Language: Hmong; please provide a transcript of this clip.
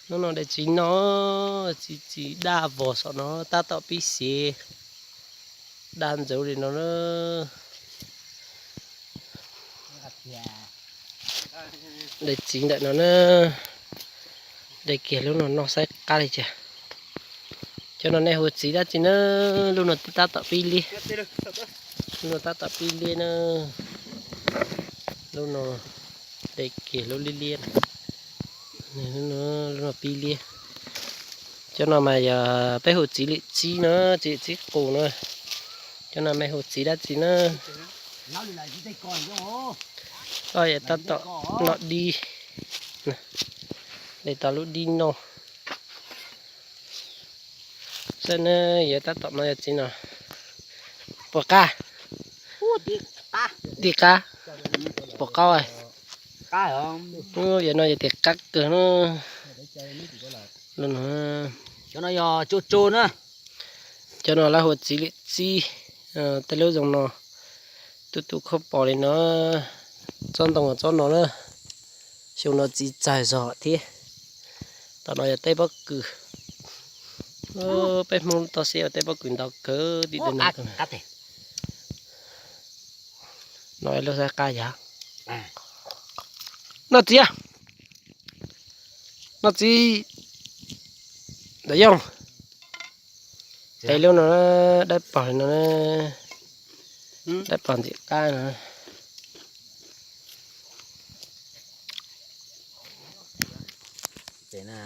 Hnub no daim txiv no, txiv txiv daj vog saum no tab tom pib xev, daj ntxeev li no na. Daim txiv ntawm no na, de kiag lub no noj saib qab li cas. Cov no nej hu txiv dab tsi na? Lub no tab tom pib liab, lub no tab tom pib liab na. Lub no de kiag lub liab liab, lub no pib liab. Cov no mas yog peb hu txiv lim txib na, txiv lim txib qus na. Cov no mej hu txiv dab tsi na? Koj yog tab tom noj dib, de tau lub dib noj. Saib na, yog tab tom no yog txiv no. Puas qab? Tib qab. Puas qab? Yog no yog tias qab kawg na. Cov no lawv hu txiv lim txib, tej lub zoo no, tu tu khaub pos li no, tsob ntoo tsob no na. Xyoo no txiv txaig zog thiab. Tom no yog tej pob kws. Peb Hmoob toj siab ua tej pob kws ntau kawg tim no. No lub saib qab yog. Noj txiv, noj txiv. Ntawm yooj, peb lub no, dawb paug li no, dawb paug ntxim qab no. Ces na,